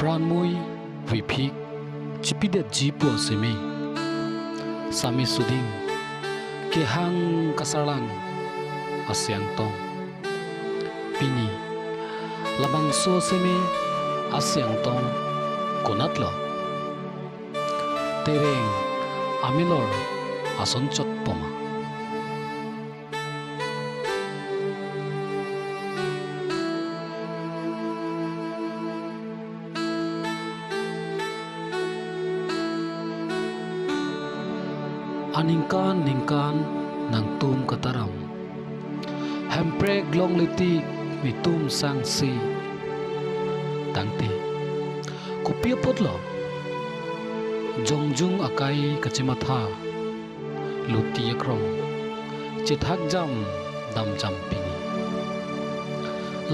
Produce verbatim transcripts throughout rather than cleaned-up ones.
Pranmui viphik chipidetji pu aseme, sami suding kehang kasarlang asiangtong. Pini labangso aseme asiangtong konatlo? Tereng amelor asonchot poma? Aningkan ningkan nangtum kataram, Hemprek longle tik netum sangse. Tangte kopi apotlo jongjung akai kachematha, luti akrong chethak jam damjam pini?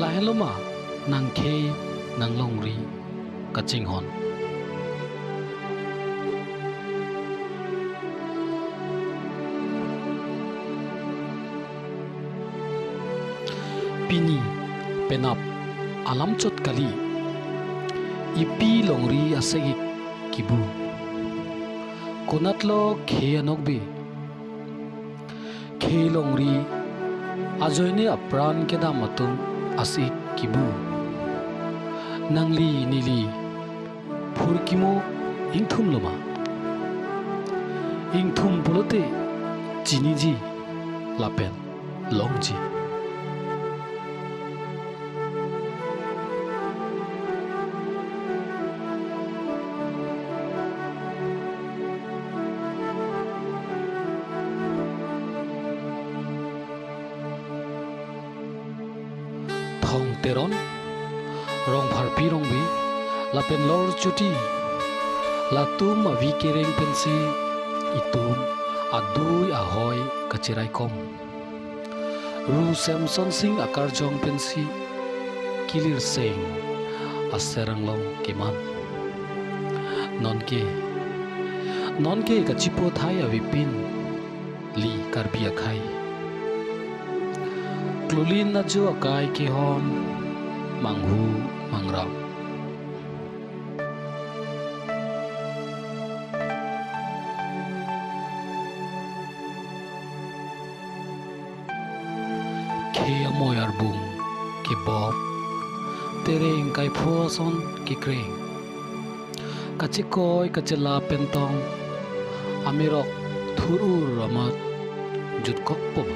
Lahenlo ma nangkhei nanglongri kachinghon? Pini penap alamchot kali, ipi longri asegik kibu? Konatlo khei anokbe? Khei longri ajoine apran kedam atum asik kibu? Nangli neli phurkimo ingthumlo ma? Ingthum pulote chiniji lapen longji. Thong Teron, Rongpharpi Rongbi, lapen Lor Chuti, latum avi kereng pensi itum adui ahoi kacheraikom. Ru Semson Sing akarjong pensi kilirseng aser anglong keman. Nonke, nonke kachipo thai avepin li Karbi akhei. Klulin ajo akai kehon manghu mangram. Khei amoi arbung kebop, tereng kaipho ason kekreng. Kachekoi kachela pentong, amirok thur-ur amat jutkokpo.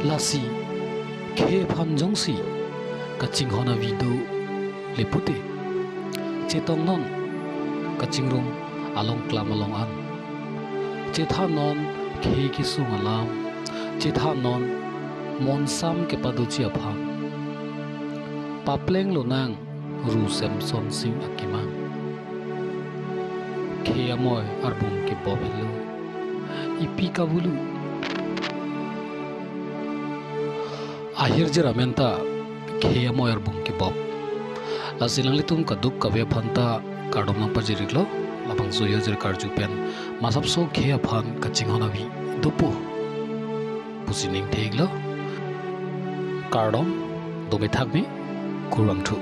Lasi khei aphan jongsi kachinghon avi dole pute, chetongnon kachingrum along klam along an. Chethanon khei kesung alam, chethanon monsam kepadoji aphan. Papleng lonang Ru Semson Sing akemang. Khei amoi arbung kebop helo. Ipi kabulu? Ahirjir amen ta khei amoi arbung kebop. Lasi nanglitum kaduk kave aphan ta kardom nangpajir-iklo. Labangso ahirjir karju pen masapso khei aphan kachinghon avi dopo pusi ning thek-iklo. Kardom, dome thakme, kurvangthu.